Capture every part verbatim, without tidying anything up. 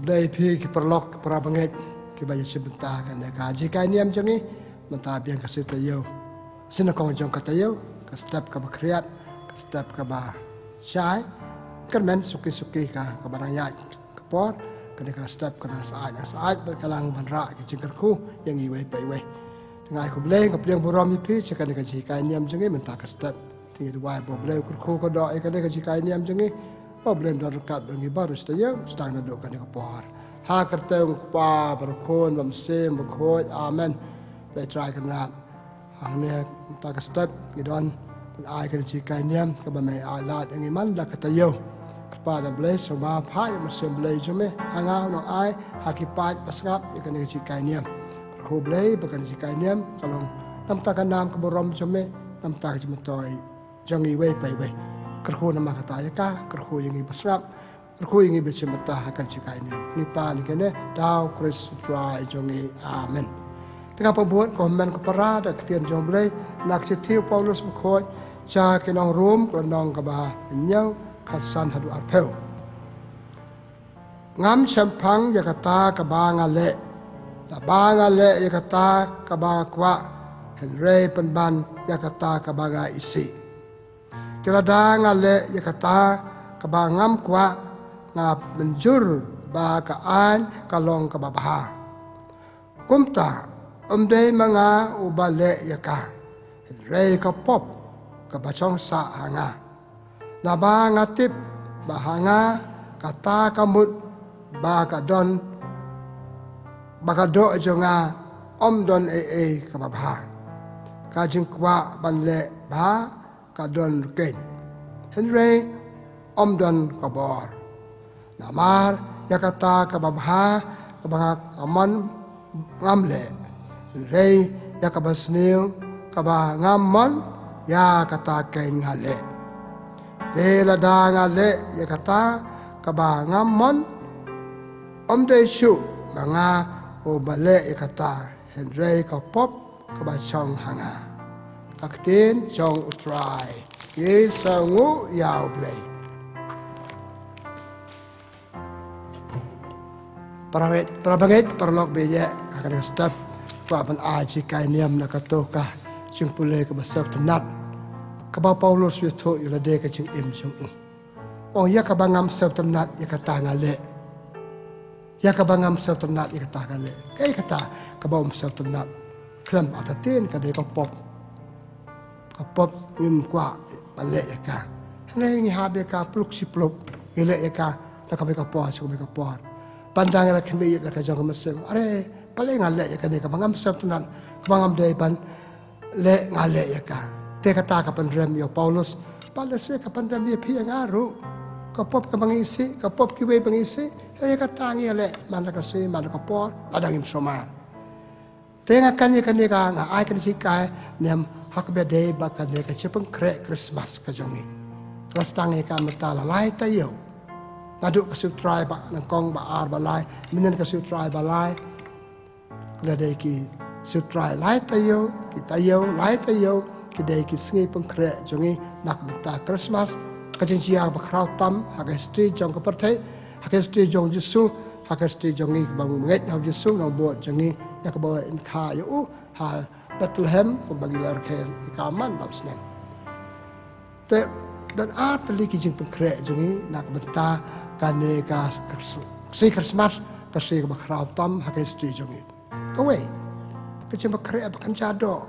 Blei phi ki paralok, ki para bangeit, ki ba ïa shim bynta kane ka jinghikai niam jong ngi, mynta biang ka sngi taïew. Sien na kong jong ka taïew, ka step ka ba khriat, ka step ka ba shai, kyrmen suki suki ka, ka ba nang ïaid ka por, kane ka step ka nang syaid, nang syaid, bad ka lah ban rah ki jingkyrkhu ïa ngi iwei pa iwei. Te nga ai khublei, nga pdiang burom ïa phi, sha kane ka jinghikai niam jong ngi, mynta ka step. Te ngi duwai ba U Blei u kyrkhu kyrdoh ïa kane ka jinghikai niam jong ngi. Ba U Blei un don ryngkat bad ngi baroh shi taïew, sdang naduh kane ka por. Ha ka kyrteng U Kpa bad U Khun bad U Mynsiem Bakhuid. Amen. Blei Trai Kynrad. Hangne mynta ka step ngi don ban ai kane ka jinghikai niam kaba me ai lad ïa ngi man la ka taïew. Kyrpad ïa U Blei, sngewbha phah ïa U Mynsiem Blei jong me ha nga, u nang ai ha ki paid ba sngap ïa kane ka jinghikai niam. Kyrkhu Blei ba kane ka jinghikai niam ka long na bynta ka nam ka burom jong me, na bynta ka jingmyntoi jong ngi iwei pa iwei. Kyrkhu namar kata ïa ka, kyrkhu ïa ngi ba sngap, kyrkhu ïa ngi ba shim bynta ha kane ka jinghikai niam. Ngi pan ïa kane da U Khrist U Trai jong ngi. Amen. Te nga pynbud ko hynmen ko para da ka ktien jong U Blei na ka shithi u Paulus bakhuid sha ki nong Rom, ka lynnong kaba hynñiew, khatsan haduh arphew. Ngam shemphang ïa kata kaba nga leh, lada nga leh ïa kata kaba nga kwah, hynrei pynban ïa kata kaba nga isih. Te lada nga leh ïa kata kaba ngam kwah, nga mynjur ba ka aiñ ka long kaba bha. Kumta, ym dei ma nga uba leh ïa ka, hynrei ka pop kaba shong sah ha nga. Naba nga tip ba ha nga kata ka mut ba ka don, ba ka doh jong nga ym don ei ei kaba bha. Ka jingkwah ban leh bha ka don rkeiñ, hynrei ym don ka bor. Namar ïa kata kaba bha kaba nga mon ngam leh, hynrei ïa kaba sniew kaba ngam mon, ïa kata keiñ nga leh. Te lada nga leh ïa kata kaba ngam mon, ym dei shuh ma nga uba leh ïa kata, hynrei ka pop kaba shong ha nga. Ka ktien jong U Trai. Ngi sngewnguh ïa U Blei. Para ngeit, para bangeit, paralok ba ïeit, ha kane ka step, kwah ban ai jinghikai niam na kato ka jingpule kaba sngewtynnat, kaba u Paulus u ïathuh ïa lade ka jingim jong u. Ong ïa kaba ngam sngewtynnat ïa kata nga leh. Ïa kaba ngam sngewtynnat ïa kata nga leh. Kaei kata kaba ym sngewtynnat? Khlem artatien ka dei ka pop. Ka pop ngim kwah ban leh ïa ka. Hynrei ngi hap ïa ka pluk shi pluk, ngi leh ïa ka na kawei ka por sha kawei ka por. Ban dang ïa la khmih ïa la ka jong ka mynsiem. Are, balei nga leh ïa kane kaba ngam sngewtynnat, kaba ngam dei ban leh, nga leh ïa ka. Te kata ka pynrem ïa u Paulus. Ba lehse ka pynrem ïa phi ïa nga ruh. Ka pop kaba ngi isih, ka pop kiwei ba ngi isih. Ïa kata ngi leh man la ka sngi, man la ka por, lada ngim sumar. Te nga kren ïa kane ka, nga ai kane ka jinghikai niam ha kaba dei bad kane ka jingpynkhreh Christmas ka jong ngi. Nga sdang ïa ka mynta la lai taïew. Naduh ka Sngi U Trai ba nyngkong, ba ar, ba lai, mynnin ka Sngi U Trai ba lai. Lada ki Sngi U Trai lai taïew, ki taïew lai taïew, ki dei ki sngi pynkhreh jong ngi na ka bynta Christmas, ka jingjia ba khraw tam ha ka history jong ka pyrthei, ha ka history jong u Jisu, ha ka history jong ngi kiba ngeit ha u Jisu, nongbud jong ngi, ïa kaba yn kha ïa u ha Bethlehem, kumba ngi la rakhe ïa ka man la u snem. Te don ar tylli ki jingpynkhreh jong ngi na ka bynta kane ka Khris-, sngi Christmas, ka sngi kaba khraw tam ha ka history jong ngi. Kawei, ka jingpynkhreh ba kynja doh.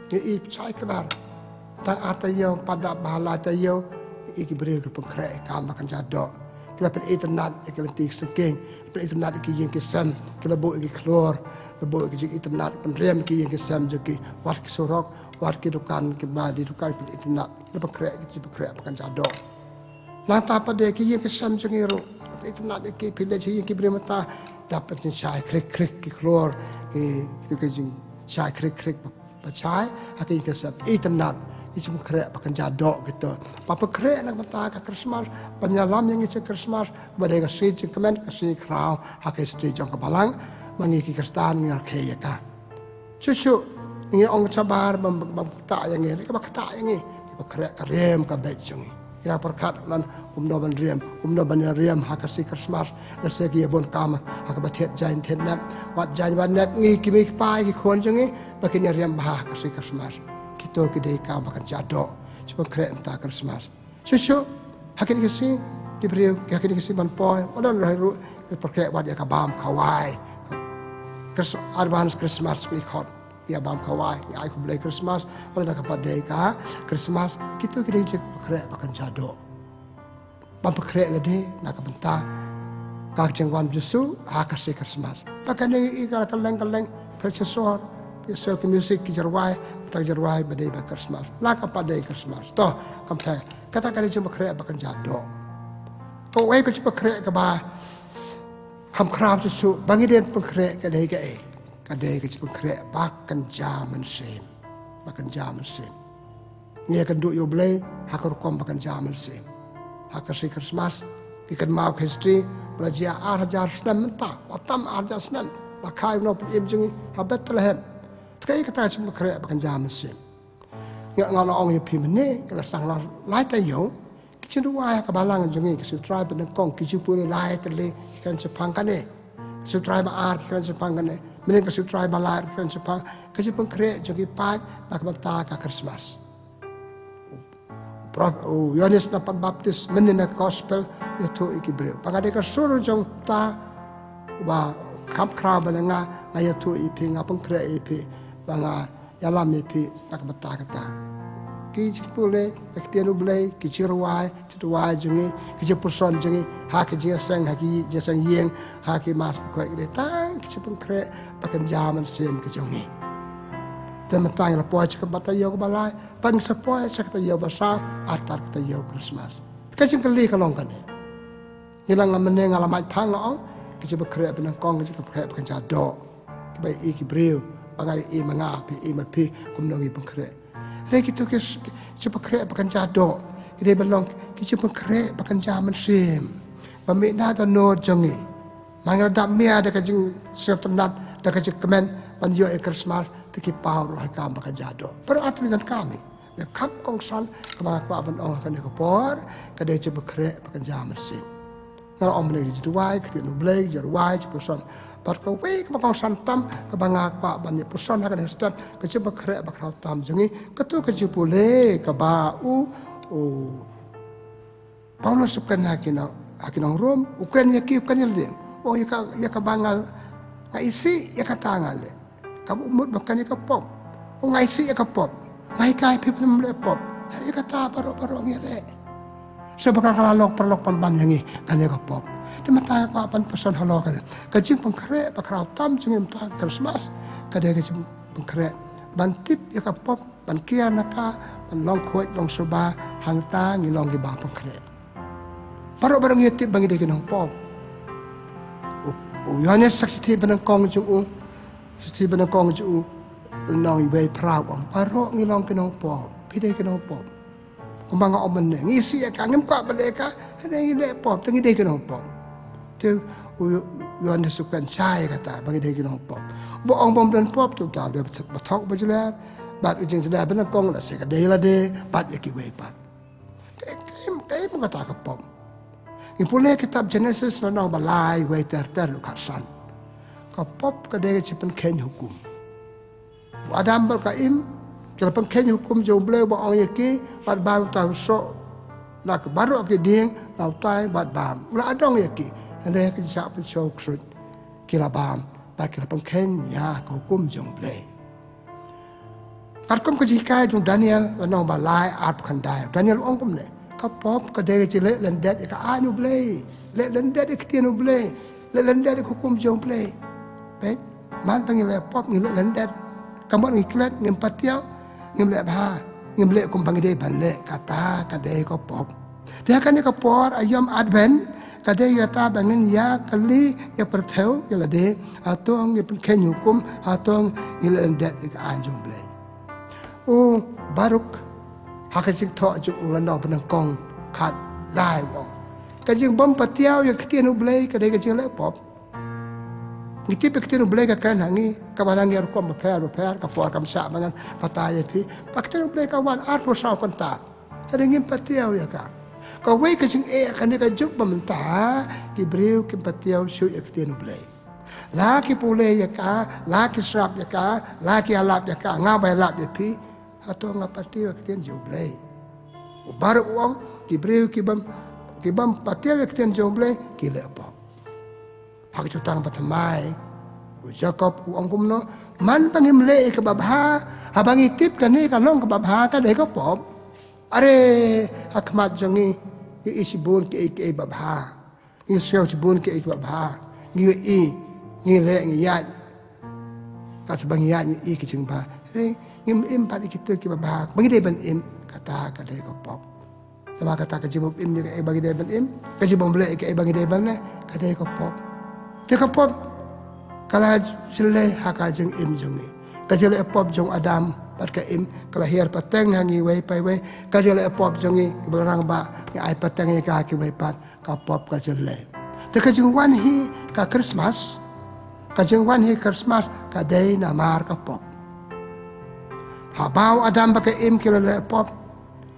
Ngi i shai kdar. Tang ar taïew, pat dap ba ha lai taïew, ngi i ki briew ki pynkhreh ïa ka ba kynja doh. Ki la pynitynnad ïa ki lynti ki syngkien, pynitynnad ïa ki ïing ki sem, ki la buh ïa ki khlur, la buh ïa ki jingitynnad, pynrem ïa ki ïing ki sem jong ki, wat ki surok, wat ki dukan, ki ba dei dukan, pynitynnad, ki la pynkhreh, ki jingpynkhreh ba kynja doh. Nangta pat de ki ïing ki sem jong ngi ruh, pynitynnad ïa ki, phi leit sha ïing ki briew mynta, dap ïa ki jingshai khrik khrik ki khlur, ki, ki, ki jingshai khrik khrik ba, ba shai ha ki ïing ki sem, itynnad, ki jingpynkhreh ba kynja doh kito. Ba pynkhreh na ka bynta ka Christmas, ban ïalam ïa ngi sha Christmas, ba dei ka sngi jingkmen, ka sngi khraw ha ka history jong ka balang, ba ngi ki Khristan ngi rakhe ïa ka. Shuh shuh ngi ong shabar ba, ba, ba ktah ïa ngi, kaba ktah ïa ngi, kaba khreh ka rem ka beit jong ngi. Ïa pyrkhat lan kumno ban riam, kumno ban ïa riam ha ka sngi Christmas. Lehse ki ïa bun kam ha kaba thied jaiñ thied nep. Wat jaiñ wat nep ngi ki mei ki pa ki khun jong ngi ba kin ïa riam bha ha ka sngi Christmas. Kito ki dei kam ba kan jia doh. Shu pynkhreh mynta Christmas. Shuh shuh ha kine ki sngi ki briew ha kine ki sngi ban poi, wat don ruh pyrkhat wat ïa ka bam khawai. Chris-, advance Christmas ki khot. Ïa bam khawai, ngi ai khublei Christmas, wat la ka pat dei ka Christmas, kito ki dei jingpynkhreh ba kan jia doh. Ban pynkhreh lade na ka bynta ka jingwan Jisu ha ka sngi Christmas. Ba kane i ka kylleng kylleng, precious or, ki sel ki music, ki jingrwai, bynta ki jingrwai ba dei ba Christmas. La ka pat dei Christmas. To, kam pher, kata ka dei jingpynkhreh ba kan jia doh. Kawei ka jingpynkhreh kaba kham khraw shuh shuh ba ngi dei ban pynkhreh ka dei kaei? Ka dei ka jingpynkhreh ba kan jia mynsiem. Ba kan jia mynsiem. Ngi ïakynduh ïa U Blei ha ka rukom ba kan jia mynsiem. Ha ka sngi Christmas, ngi kynmaw ka history ba la jia ar hajar snem mynta, la tam ar hajar snem, la kha ïa u nongpynim jong ngi ha Bethlehem. Te kaei kata ka jingpynkhreh ba kan jia mynsiem? Nga, nga la ong ïa phi mynne, nga la sdang la lai taïew ki jingrwai ha ka balang jong ngi, ki sutrai ba nyngkong, ki jingpule lai tylli ki kren shaphang kane. Ki sutrai ba ar ki kren shaphang kane. Mynne ki sutrai ba lai ki kren shaphang ka jingpynkhreh jong ki paid na ka bynta ka Christmas. U Prof-, u Ïoannis Naphan Baptist mynne na ka gospel ïathuh ïa ki briew. Ba nga dei ka sur jong uta uba kham khraw ba nga, nga ïathuh ïa phi, nga pynkhreh ïa phi, ba nga ïalam ïa phi na ka bynta kata. Ki jingpule ka ktien U Blei, ki jingrwai, ki jingrwai jong ngi, ki jingpuson jong ngi ha ki jingïaseng, ha ki jingïaseng ïing, ha ki Mass Bakhuid, ki dei tang ki jingpynkhreh ba kan jia mynsiem ka jong ngi. Te mynta ngi la poi sha ka taïew kaba lai, bad ngi sa poi sha ka taïew ba saw, artat ka taïew Christmas. Ka jingkylli ka long kane. Ngi la, nga mynne nga la mad phang nga ong, ka jingpynkhreh ba nyngkong, ka jingpynkhreh ba kan jia doh. Kiba ïohi ki briew, ba nga ïohi ma nga, phi ïohi ma phi, kumno ngi pynkhreh. Hynrei kito ki s-, ki jingpynkhreh ba kan jia doh, ki dei ban long ki jingpynkhreh ba kan jia mynsiem. Ba mih na dohnud jong ngi. Ma ngi la dap mih da ka jingsngewtynnat, da ka jingkmen ban ïoh ïa Christmas, te ki paw ruh ha ka kam ba kan jia doh. Baroh artylli donkam hi. Ngi kham kongsan, kaba nga kwah ban ong ha kane ka por, ka dei ka jingpynkhreh ba kan jia mynsiem. Nga la ong mynne ka jingduwai, ka ktien U Blei, ka jingrwai, jingpuson. Bad kawei kaba kongsan tam, kaba nga kwah ban ïa puson ha kane ka step, ka jingpynkhreh ba khraw tam jong ngi, kato ka jingpule kaba u, u Paulus u kren ha ki nong, ha ki nong Rom, u kren ïa ki, u kren ïa lade. O, ïa ka, ïa kaba nga, nga isih, ïa kata nga leh. Kaba mut ba kan ïa ka pop. O, nga isih ïa ka pop. Nga hikai phi ban ym leh pop. Ïa kata baroh baroh ngi leh. Sa ba ka la long paralok pynban ïa ngi kan ïa ka pop. Te mynta nga kwah ban puson halor kane. Ka jingpynkhreh ba khraw tam jong ngi mynta Christmas. Ka dei ka jingpynkhreh ban tip ïa ka pop, ban kiar na ka, ban long khuid long suba, hangta ngi long kiba pynkhreh. Baroh baroh ngi tip ba ngi dei ki nongpop. U, u Ïoannis sa shithi ba nyngkong jong u, shithi ba nyngkong jong u, lynnong wei phra u ong, baroh ngi long ki nongpop, phi dei ki nongpop. Kumba nga ong mynne, ngi isih ïa ka, ngim kwah ban leh ïa ka, hynrei ngi leh pop, te ngi dei ki nongpop. Te u Ïoannis u kren shai kata ba ngi dei ki nongpop. Ba ong bym don pop, te uta u dei ba thok ba jler. Bad u jingjler ba nyngkong la sha ka dei lade bad ïa kiwei pat. Kaei, kaei, kaei mo kata ka pop? Ngi pule kitab Genesis lynnong ba lai, wei ter ter, dkhot khatsan. Ka pop ka dei ka jingpynkheiñ hukum. U Adam bad ka Im ki la pynkheiñ hukum jong U Blei ba ong ïa ki, bad ba uta u soh na ka baroh ki dieng, na utai bad bam. U la adong ïa ki, hynrei ka jingshah pynshoi ksuid ki la bam, bad ki la pynkheiñ ïa ka hukum jong U Blei. Katkum ka jinghikai jong u Daniel, lynnong ba lai, arphew khyndai. Daniel u ong kumne, ka pop ka dei ka jingleh lyndet ïa ka aiñ U Blei, leh lyndet ïa ka ktien U Blei, leh lyndet ïa ka hukum jong U Blei. Peit, man ba ngi leh pop ngi leh lyndet. Ka mut ngi klet, ngim patiaw, ngim leh bha, ngim leh kumba ngi dei ban leh, kata ka dei ka pop. Te ha kane ka por aïom Advent, ka dei kata ba ngin ïa kylli, ïa pyrthew ïa lade, hato ngi pynkheiñ hukum, hato ngi leh lyndet ïa ka aiñ jong U Blei. U Baruk, ha ka jingthoh jong u lynnong ba nyngkong khatlai u ong, ka jingbym patiaw ïa ka ktien U Blei ka dei ka jingleh pop. Ngi tip ïa ka ktien U Blei ka kren ha ngi, kaba na ngi rukom bapher bapher, ka por kam shah ba ngan batai ïa phi. Ka ktien U Blei ka wan arphew saw kynta. Hynrei ngim patiaw ïa ka. Kawei ka jingeh kane ka juk ba mynta ki briew kim pat ïoh shuh ïa ka ktien U Blei. La ki pule ïa ka, la ki srap ïa ka, la ki ïalap ïa ka, nga ba ïalap ïa phi. Hato nga pat ïa ka ktien jong U Blei? U Baruak u ong, ki briew ki bym, ki bym pat ïa ka ktien jong U Blei ki leh pop. Ha ka jutang ba thymmai, u Jakob u ong kumno? Man ba ngim leh ïa kaba bha, haba ngi tip kane ka long kaba bha, ka dei ka pop. Are, ha khmat jong ngi, ngi ïohi shibun kiei kiei ba bha. Ngi sngew shibun kiei kiei ba bha. Ngi ïohi, ngi leh, ngi ïaid. Katba ngi ïaid ngi ïohi ki jingbha. Are, ngim im pat ïa kito kiba bha ba ngi dei ban im. Kata ka dei ka pop. Namar kata ka jingbym im ïa kaei ba ngi dei ban im, ka jingbym leh ïa kaei ba ngi dei ban leh, ka dei ka pop. Te ka pop ka la jyllei ha ka jingim jong ngi. Ka jingleh pop jong u Adam bad ka Im ka la hiar pateng ha ngi iwei pa iwei. Ka jingleh pop jong ngi kiba la rangbah, ngi ai pateng ïa ka ha kiwei pat, ka pop ka jyllei. Te ka jingwan hi ka Christmas, ka jingwan hi Christmas ka dei namar ka pop. Haba u Adam bad ka Im ki la leh pop,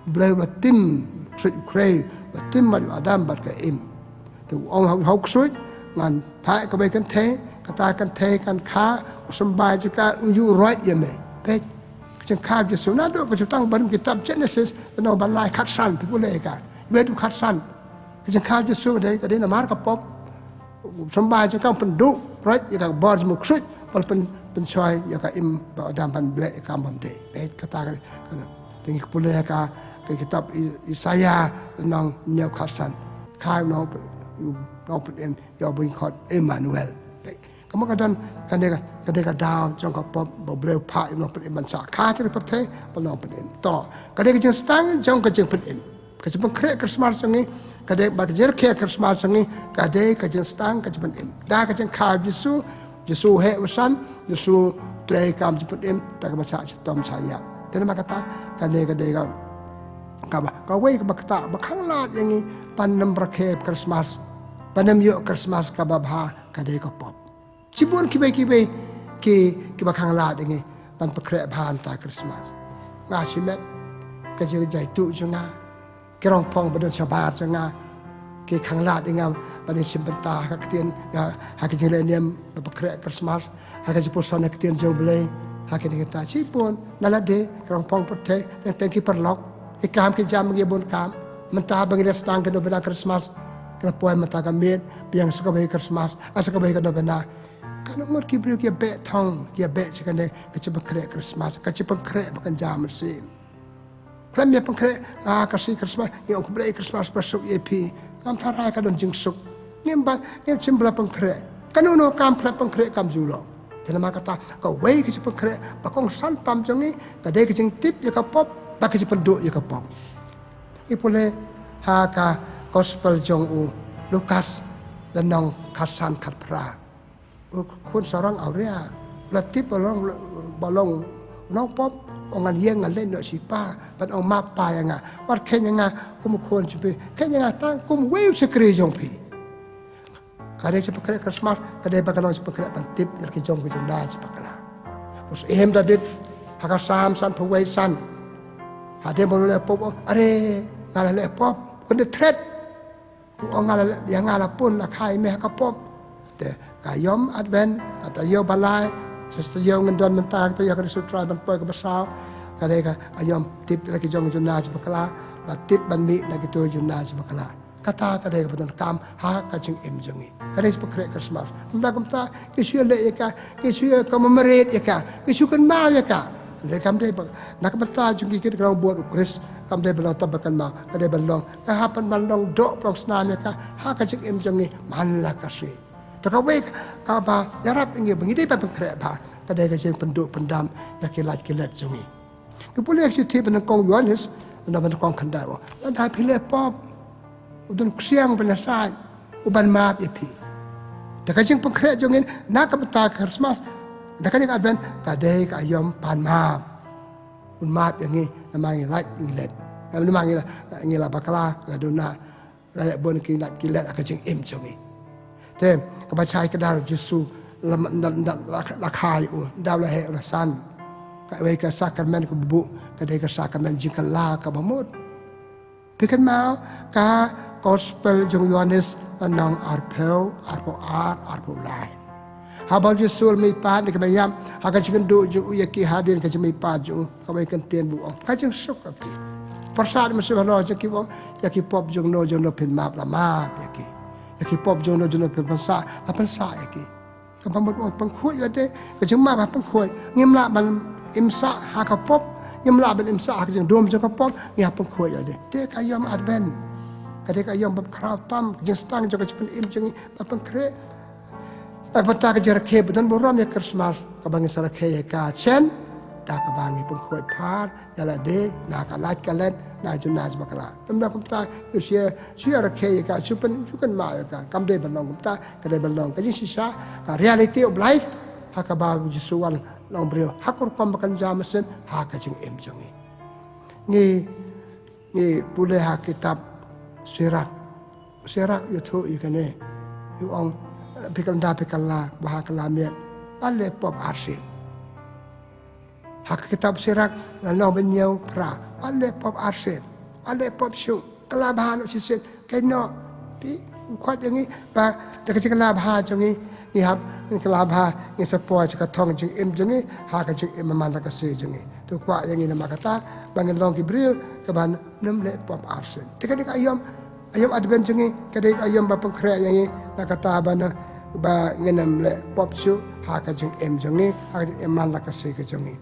U Blei u la tim ksuid u khrei, u la tim bad u Adam bad ka Im. Te u ong ha u ksuid, ngan phah kawei ka kynthei, kata ka kynthei kan kha, u symbai jong ka un ïuh roit ïa me. Peit, ka jingkha Jisu naduh ka jutang barim kitab Genesis, lynnong ba lai khatsan, phi pule ïa ka. Iwei du khatsan. Ka jingkha Jisu ka dei, ka dei namar ka pop. U symbai jong ka pynduh roit ïa ka bor jong u ksuid, ba la pyn, pynshoi ïa ka Im bad u Adam ban leh ïa ka kam bym dei. Peit kata ka, ka, te ngi pule ïa ka, ka kitab I-, Isaïah lynnong hynñiew khatsan. Kha u nongpynim, u nongpynim ïa u ba ngi khot Immanuel. Peit. Ka mut ka don kane ka, ka dei ka daw jong ka pop ba U Blei u phah ïa u nongpynim ban shah kha sha ka pyrthei ba u nongpynim. To, ka dei ka jingstang jong ka jingpynim. Ka jingpynkhreh Christmas jong ngi ka dei, bad ka jingrakhe Christmas jong ngi ka dei ka jingstang ka jingpynim. Da ka jingkha Jisu, Jisu u heh u san, Jisu u trei kam jingpynim da kaba shah shitom shah ïap. Te namar kata kane ka dei ka, kaba, kawei kaba ktah ba khanglad ïa ngi ban ym rakhe Christmas, ban ym ïoh Christmas kaba bha, ka dei ka pop. Shibun kiwei kiwei ki, kiba khanglad ïa ngi ban pynkhreh bha mynta Christmas. Nga shimet, ka jingjaituh jong nga, ki rongphong ba don shabar jong nga ki khanglad ïa nga ban ïashim bynta ha ka ktien, ïa, ha ka jingleh niam ba pynkhreh Christmas, ha ka jingpuson ha ka ktien jong U Blei, ha kine kita shibun. Na lade ki rongphong pyrthei, teng teng ki paralok, ki kam ki jam, ki bun kam. Mynta ba ngi la sdang ka novena Christmas, ki la poi mynta ka miet, biang sa kawei Christmas, ah, sa kawei ka novena. Katno ngut ki briew ki ïa beh thong, ki ïa beh sha kane ka jingpynkhreh Christmas, ka jingpynkhreh ba kynja mynsiem. Khlem ïa pynkhreh, ah, ka sngi Christmas, ngi ong khublei Christmas ba suk ïa phi. Ngam tharai ka don jingsuk. Ngim ba, ngim shym ba la pynkhreh. Kano kano kam khlem pynkhreh kam ju long. Te namar kata, kawei ka jingpynkhreh ba kongsan tam jong ngi, ka dei ka jingtip ïa ka pop, bad ka jingpynduh ïa ka pop. Ngi pule ha ka gospel jong u Lukas, lynnong khatsan khatphra. U khun sarong awria u la tip ba long, ba long nongpop, u ong ngan ïeng ngan leit noh sha i pa, bad ong map pa ïa nga. Wat kheiñ ïa nga kum u khun jong phi, kheiñ ïa nga tang kum uwei u shakri jong phi. Ka dei jingpynkhreh Christmas, ka dei ba ka long jingpynkhreh ban tip ïa ki jong ki jong na jingpynkhreh. U Syiem David ha ka Salm sanphew wei san, hadien ba u la leh pop, u ong, are, nga la leh pop, kynduh thret. U ong nga la, ïa nga la pun la kha ïa me ha ka pop. Te ka aïom Advent, ka taïew ba lai, sa taïew ngin don mynta ka taïew ka Jisu Trai ban poi kaba saw. Ka dei ka aïom tip ïa ki jong ki jong na jingpynkhreh, ba tip ban mih na kito ki jong na jingpynkhreh. Kata ka dei kaba donkam ha ka jingim jong ngi. Ka dei jingpynkhreh Christmas. Ym da kumta, ngi shu leh ïa ka, ngi shu commemorate ïa ka, ngi shu kynmaw ïa ka. Hynrei kam dei ba, na ka bynta jong ki kit ka long bud u Khrist, kam dei ban long tang ba kynmaw, ka dei ban long, ka hap ban long doh pynlong snam ïa ka ha ka jingim jong ngi man la ka sngi. Te kawei kaba ïarap ïa ngi ba ngi dei ban pynkhreh bha, ka dei ka jingpynduh pyndam ïa ki lait ki let jong ngi. Ngi pule ïa ka shithi ba nyngkong Ïoannis, na ba nyngkong khyndai, u ong, lada phi leh pop, u don u ksiang uban ïasaid, uban map ïa phi. Te ka jingpynkhreh jong ngi na ka bynta Christmas, na kane ka Advent, ka dei ka aïom pan map. Un map ïa ngi namar ngi lait ngi let, namar ngi la, ngi la bakla, la duna, la leh bun ki lait ki let ha ka jingim jong ngi. Te kaba shai kdar, Jisu la, la, la, la kha ïa u, da u la heh u la san. Kawei ka sakramen kaba buh ka dei ka sakramen jingkylla kaba mut. Phi kynmaw ka gospel jong u Ïoannis, lynnong arphew, arphew ar, arphew lai. Haba u Jisu u la mihpat na ka bynta, ha ka jingkynduh jong u ïa ki hadien ka jingmihpat jong u, kaba u kyntien bad u ong, ka jingsuk ka phi. Pyrshah mynsiem halor jong ki, u ong, ïa ki pop jong no jong no phin map la map ïa ki. Ïa ki pop jong no jong no phin pynsah, la pynsah ïa ki. Kaba mut u ong pynkhuid ïa lade, ka jingmap ha pynkhuid. Ngim lah ban im sah ha ka pop, ngim lah ban im sah ha ka jingdum jong ka pop, ngi ha pynkhuid ïa lade. Te ka aïom Advent ka dei ka aïom ba khraw tam, ka jingstad jong ka jingpynim jong ngi ba pynkhreh. Na ka bynta ka jingrakhe ba don burom ïa Christmas, kaba ngin sa rakhe ïa ka shen, da kaba ngi pynkhuid phar ïa lade na ka lait ka let, na jong na jong bakla. Namar kumta, u shu, shu ïa rakhe ïa ka, shu pyn, shu kynmaw ïa ka. Kam dei ban long kumta, ka dei ban long ka jingshisha, ka reality of life, ha kaba u Jisu u wan long briew, ha ka rukom ba kynja mynsiem, ha ka jingim jong ngi. Ngi, ngi pule ha kitab Sirak. Sirak u ïathuh ïa kane. U ong, phi kylla, phi kylla, ba ha kylla miet, wat leh pop arsien. Ha ka kitab Sirak, lynnong ba hynñiew phra, wat leh pop arsien, wat leh pop shuh, kylla bha noh shisien. Kane, phi, u khot ïa ngi ba da ka jingkylla bha jong ngi, ngi hap, ngi kylla bha, ngi sa poi sha ka thong jingim jong ngi, ha ka jingim man la ka sngi jong ngi. Te u kwah ïa ngi namar kata ba ngin long ki briew kiban ym leh pop arsien. Te ka dei ka aïom, aïom Advent jong ngi, ka dei ka aïom ba pynkhreh ïa ngi na kata ba na, ba ngin ym leh pop shuh ha ka jingim jong ngi, ha ka jingim man la ka sngi ka jong ngi.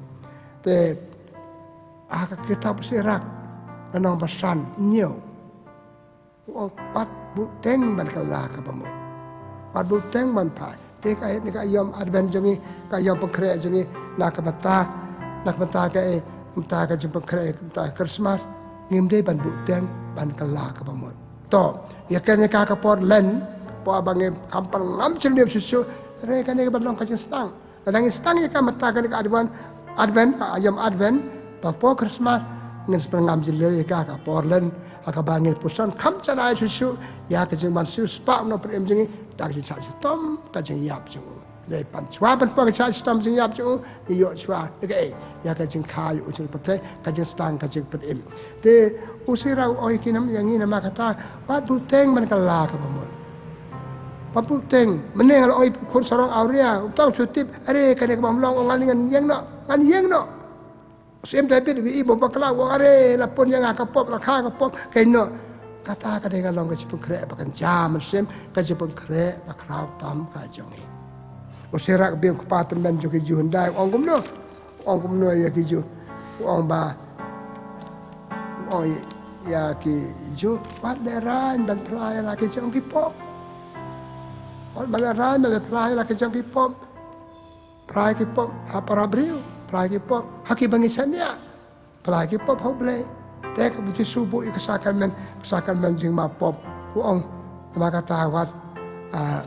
Te ha ka kitab Sirak, lynnong ba san, hynñiew, u ong, wat buhteng ban kylla kaba mut. Wat buhteng ban phai. Te ka, kane ka aïom Advent jong ngi, ka aïom pynkhreh jong ngi, na ka bynta, na ka bynta ka, eh, bynta ka jingpynkhreh, bynta Christmas, ngim dei ban buhteng ban kylla kaba mut. To, ïa kane ka, ka por Lent, por ba ngim, kam pynngam jingim shuh shuh, hynrei kane ka ban long ka jingstad. Lada ngi sdang ïa ka mynta kane ka Advent, Advent, ka aïom Advent, ba por Christmas, ngin sa pynngam jingim ïa ka, ka por Lent, ha kaba ngin puson kham janai shuh shuh ïa ka jingwan siewspah u nongpynim jong ngi da ka jingshah shitom ka jingïap jong u. Lei, pan shuwa ban poi ka jingshah shitom jingïap jong u, ngi ïoh shuwa ïa kaei, ïa ka jingkha ïa u jong u pyrthei, ka jingsdang ka jingpynim. Te u Sirak u ong ïa ngi namar kata, wat buhteng ban kylla kaba mut. Wat buhteng, mynne nga la ong ïa u khun sarong awria, uta u shu tip, are kane kaba ym long, ngan, ngan ïeng noh, ngan ïeng noh. U Syiem David u ïohi ba u bakla, u ong, are, la pun ïa nga ka pop, la kha ka pop, kane noh. Kata ka dei ka long ka jingpynkhreh ba kynja mynsiem, ka jingpynkhreh ba khraw tam ka jong ngi. U Sirak, u kpa tymmen jong ki Jiw hyndai, u ong kumno? U ong kumno ïa ki Jiw? U ong ba, u ong ïa ki Jiw, wat lehraiñ ban phla ïa la ki jong ki pop. Wat, wat lehraiñ ban phla ïa la ki jong ki pop. Phla ïa ki pop ha para briew, phla ïa ki pop ha kiba ngi shaniah. Phla ïa ki pop ha U Blei. Te ka, u Jisu u buh ïa ka sakramen, ka sakramen jingmap pop. U ong, namar kata wat, ah,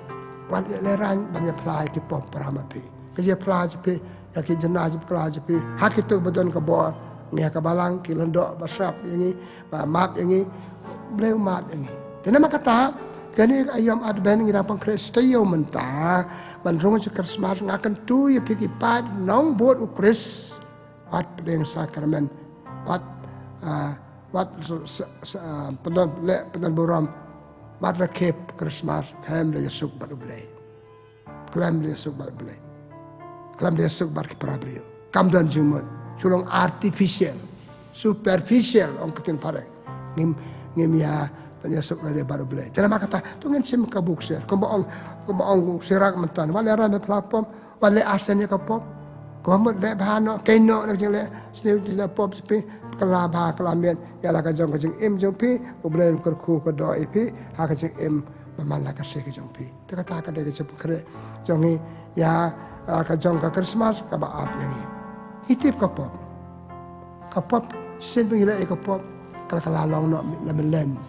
wat lehraiñ ban ïa phla ïa ki pop para ma phi. Ka jingïa phla jong phi ïa ki jana jingpynkhlaiñ jong phi ha kito ba don ka bor, ngi ha ka balang, ki lyngdoh ba sngap ïa ngi, ba map ïa ngi, U Blei u map ïa ngi. Te namar kata, kane ka aïom Advent ngi dang pynkhreh sha taïew mynta ban rung sha Christmas, nga kyntu ïa phi ki paid nongbud U Khrist, wat pdiang sakramen, wat, ah, wat s-, s-, s-, ah, pyndon, leh pyndonburom, wat rakhe Christmas, khlem da ïasuk bad U Blei. Khlem da ïasuk bad U Blei. Khlem da ïasuk bad ki para briew. Kam don jingmut. Shu long artificial, superficial, ong ka ktien phareng. Ngim, ngim ïa, ïasuk lade bad U Blei. Te namar kata, to ngin shim ka buk sir. Kumba ong, kumba ong u Sirak mynta, wat lehraiñ ban phla pop, wat leh arsien ïa ka pop. Kaba mut leh bha noh, kane noh na ka jingleh sniew jingleh pop jong phi, kylla bha kylla miet ïa la ka jong ka jingim jong phi, U Blei un kyrkhu kyrdoh ïa phi ha ka jingim ba man la ka sngi ka jong phi. Te kata ka dei ka jingpynkhreh jong ngi ïa, ah, ka jong ka Christmas kaba ap ïa ngi. Ngi tip ka pop. Ka pop, shisien ba ngi leh ïa ka pop, ka la, ka la long noh la mynlen.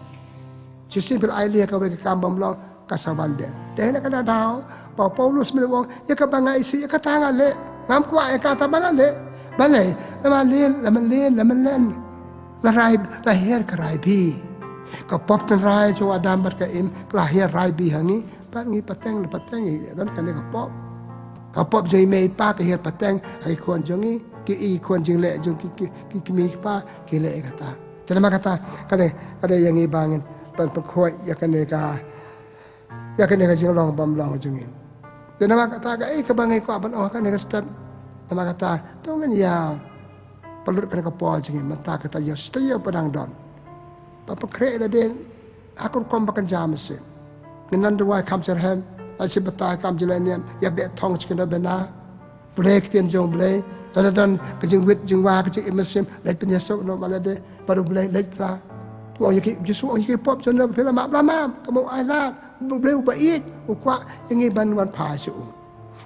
Shisien ba la ai leh kawei ka kam bym long, ka sa wan dien. Te na kata ka daw ba u Paulus u ong, ïa kaba nga isih, ïa kata nga leh. Ngam kwah ïa kata ba nga leh. Balei? La mynlen, la mynlen, la mynlen. La rai, la hiar ka rai bih. Ka pop tynrai jong u Adam bad ka Im ka la hiar rai bih ha ngi. Bad ngi pateng la pateng ïa don kane ka pop. Ka pop jong i mei i pa ka hiar pateng ha ki khun jong ngi. Ki, i khun jingleh jong ki, ki, ki kmie ki kpa ki leh ïa kata. Te namar kata ka dei, ka dei ïa ngi ba ngin pynpynkhuid ïa kane ka, ïa kane ka jinglong bym long jong ngi. Te namar kata kaei kaba ngi kwah ban ong ha kane ka step, namar kata to ngin ïa pynlut kane ka por jong ngi mynta kata ïa step ïa ba dang don. Ba pynkhreh ïa lade ha ka rukom ba kynja mynsiem. Ngin nang duwai kam shitrhem, la shi batai kam jylliew niam, ïa beh thong shi kyndon bynta. Pule ktien jong U Blei, lada don ka jingwit jingwa ka jingim mynsiem, leit pynïasoh noh ma lade bad U Blei, leit phla. U ong ïa ki, Jisu u ong ïa ki pop jong ngi, phi la map la map, ka mut ai lad, U Blei uba ïeit u kwah ïa ngi ban wan phai sha u.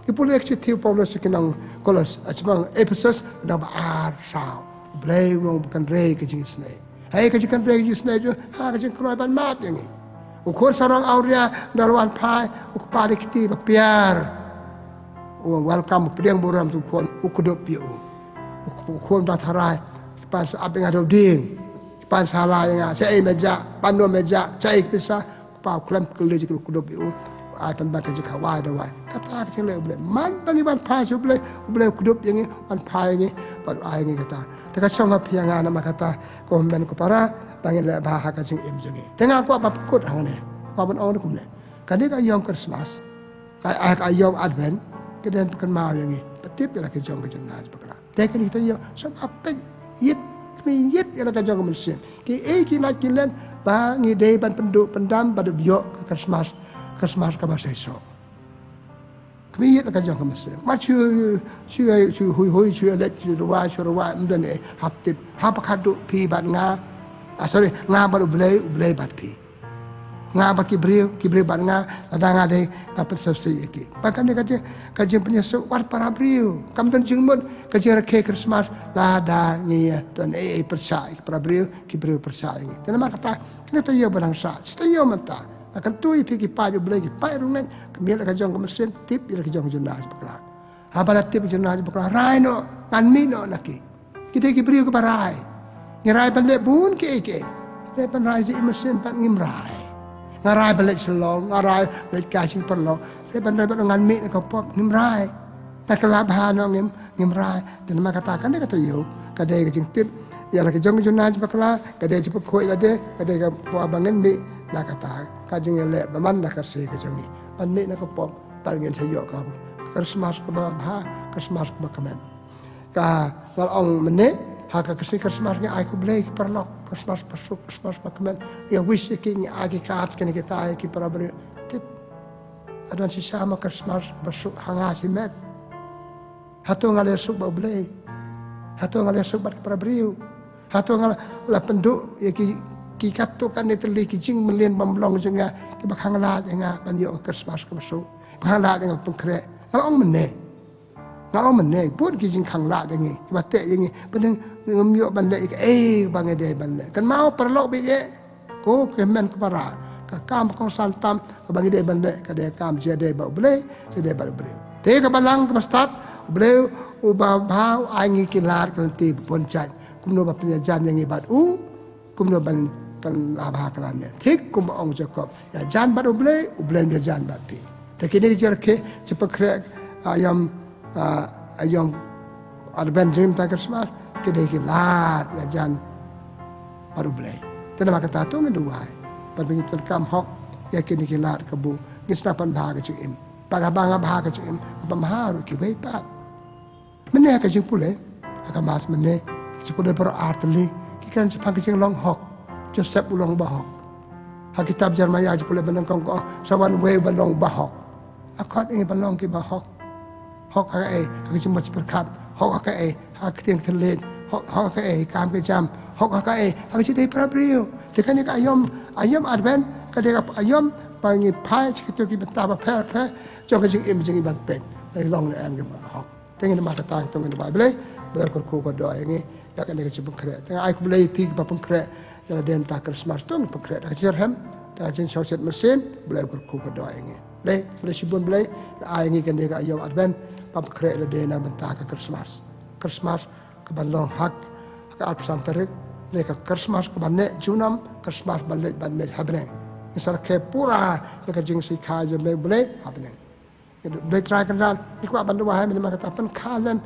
Ki pule ka shithi u Paulus sha ki nong Kolos, ah, sha ki nong Ephesus, nong ba ar saw. U Blei u long ba kynrei ka jingisynei. Hei ka jingkynrei ka jingisynei jong u, ha ka jingkloi ban map ïa ngi. U khun sarong awria u dang wan phai, u kpa da ki kti ba pyrshah. U welcome, u pdiang burom, u khun u kdup ïa u. U khun u dang tharai, ki pan sa ap ïa nga da u dieng. Ki pan sa la ïa nga, shaei me jah, pan no me jah, shaei ki pisa. Kpa u khlem kylli, ki kdup ïa u. Ai pynban ka jingkhawai dawai. Kata ka jingleh U Blei. Man ba ngi ban phai sha U Blei, U Blei u kdup ïa ngi, ban phai ïa ngi, ban ai ïa ngi kata. Te ka shong ha phi ïa nga namar kata, ko hynmen ko para, ba ngin leh bha ha ka jingim jong ngi. Te nga kwah ban pynkut hangne. Kwah ban ong kumne. Kane ka ïom Christmas, ka, ka ïom Advent, ka dei ban pynkynmaw ïa ngi. Ba tip ïa la ka jong ka jingnaduh bakla. Te kane kita ïa, sngewbha peit, ïit, khmih ïit ïa la ka jong ka mynsiem. Kiei ki lad ki len ba ngi dei ban pynduh pyndam bad ïoh ka Christmas, Christmas kaba seisoh. Khmih ïit ïa la ka jong ka mynsiem. Mat shu, shu, shu hui hui, shu leit, shu rwai, shu rwai, ym don ei, hap tip, hap khadduh phi bad nga. Ah, sorry, nga bad U Blei, U Blei bad phi. Nga bad ki briew, ki briew bad nga, lada nga dei nga pynsngewsih ïa ki. Ba kane ka jing, ka jingpynïasoh wat para briew. Kam don jingmut ka jingrakhe Christmas lada ngi ïa don ei ei pyrshah ïa ki para briew, ki briew pyrshah ïa ngi. Te namar kata, kane taïew ba dang sah, shi taïew mynta. Nga kyntu ïa phi ki paid U Blei, ki paid riewngeit, khmih ïa la ka jong ka mynsiem, tip ïa la ka jong ka jingnaduh bakla. Haba la tip ïa ka jingnaduh bakla, rai noh, ngan mih noh na ki. Ki dei ki briew kiba rai. Ngi rai ban leh bun kiei kiei. Leh ban rai jingim mynsiem pat ngim rai. Nga rai ban leit Shillong, nga rai ban leit kai sha ki paralok. Leh ban rai ban ngan mih na ka pop ngim rai. Nga kylla bha noh ngim, ngim rai. Te namar kata kane ka taïew, ka dei ka jingtip ïa la ka jong ka jingnaduh bakla, ka dei jingpynkhuid ïa lade, ka dei ka por ba ngin mih na kata ka jingïaleh ba man la ka sngi ka jong ngi. Ban mih na ka pop, ban ngin sa ïoh ka Christmas kaba bha, Christmas kaba kmen. Ka, nga la ong mynne, ha ka sngi Christmas ngi ai khublei ki paralok, Christmas basuk, Christmas bakmen. Ngi wish ïa ki, ngi ai ki card kine kita ïa ki para briew. Tip. Ka don shisha mo Christmas basuk ha nga shimet. Hato nga la ïasuk bad U Blei? Hato nga la ïasuk bad ki para briew? Hato nga la, la pynduh ïa ki, ki katto katne tylli ki jingmlien bym long jong nga, kiba khanglad ïa nga ban ïoh ka Christmas kaba suk, ba khanglad ïa nga pynkhreh? Nga la ong mynne. Nga ong mynne, bun ki jingkhanglad ïa ngi, kiba teh ïa ngi, ba ngim ïoh ban leh ïa kaei ba ngi dei ban leh. Kynmaw paralok baieit, ko ki hynmen ki para, ka kam ba kongsan tam kaba ngi dei ban leh ka dei ka kam jingïadei bad U Blei, jingïadei bad u briew. Te kaba lang kaba stad, U Blei uba bha u ai ngi ki lad ki lynti ba bun jait, kumno ban pynïajan ïa ngi bad u, kumno ban, ban lah bha ka lad ne. Thik kumba ong Jakob, ïajan bad U Blei, U Blei un ïajan bad phi. Te kine ki jingrakhe, jingpynkhreh, ah, ïom, ah, ïom Advent jong ngi mynta Christmas, ki dei ki lad ïajan bad U Blei. Te namar kata to ngin duwai ban pyndonkam hok ïa kine ki lad kabu ngin sa pynbha ka jingim. Bad haba nga bha ka jingim, nga pynbha ruh kiwei pat. Mynne ha ka jingpule, ha ka Mass mynne, ka jingpule baroh ar tylli, ki kren shaphang ka jinglong hok. Joseph u long bahok. Ha kitab Jeremiah jingpule ba nyngkong ka ong, sa wan uwei uba long bahok. Nga khot ïa ngi ban long ki bahok. Hok ha kaei, ha ka jingmut jingpyrkhat. Hok ha kaei, ha ka ktien ka thylliej. Hok, hok ha kaei, kam ka jam. Hok ha kaei, ha ka jingdei para briew. Te kane ka aïom, aïom Advent, ka dei ka aïom ba ngi phai sha kito ki bynta bapher bapher jong ka jingim jong ngi ban peit. Ngi long ne em ki bahok. Te ngin ïa mad ka tang, to ngin ïa duwai Blei, Blei kyrkhu kyrdoh ïa ngi ïa kane ka jingpynkhreh. Te nga ai khublei ïa phi kiba pynkhreh ïa lade mynta Christmas, to ngin pynkhreh da ka jingsngewsih, da ka jingshongshit mynsiem, Blei kyrkhu kyrdoh ïa ngi. Blei, Blei shibun Blei, nga ai ïa ngi kane ka aïom Advent ban pynkhreh ïa lade na bynta ka Christmas. Christmas kaban long ha ka arphew san tarik, ne ka Christmas kaban neh junom, Christmas ban leit ban mih ha bneng. Ngin sa rakhe pura ïa ka jingshai kha jong U Blei ha bneng. Blei Trai Kynrad, ngi kwah ban duwai ha mynne mynta, pynkha lem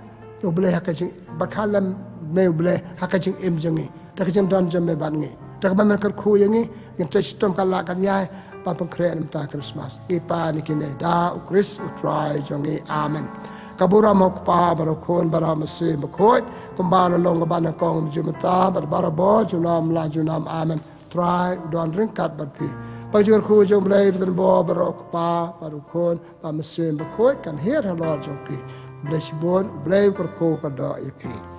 ïa U Blei ha ka jing, pynkha lem ïa U Blei ha ka jingim jong ngi. Da ka jingdon jong me bad ngi, da kaba men kyrkhu ïa ngi, ngin trei shitom katba lah kan ïai ban pynkhreh na bynta Christmas. Ngi pan ïa kine da U Khrist U Trai jong ngi. Amen. Ka burom U Kpa bad U Khun bad U Mynsiem Bakhuid, kumba la long kaba nyngkong mynta bad barabor junom la junom. Amen. Trai u don ryngkat bad phi. Ba ka jingkyrkhu jong U Blei ba donbor baroh, U Kpa bad U Khun bad U Mynsiem Bakhuid, kan hiar halor jong phi. U Blei shibun, U Blei u kyrkhu kyrdoh ïa phi.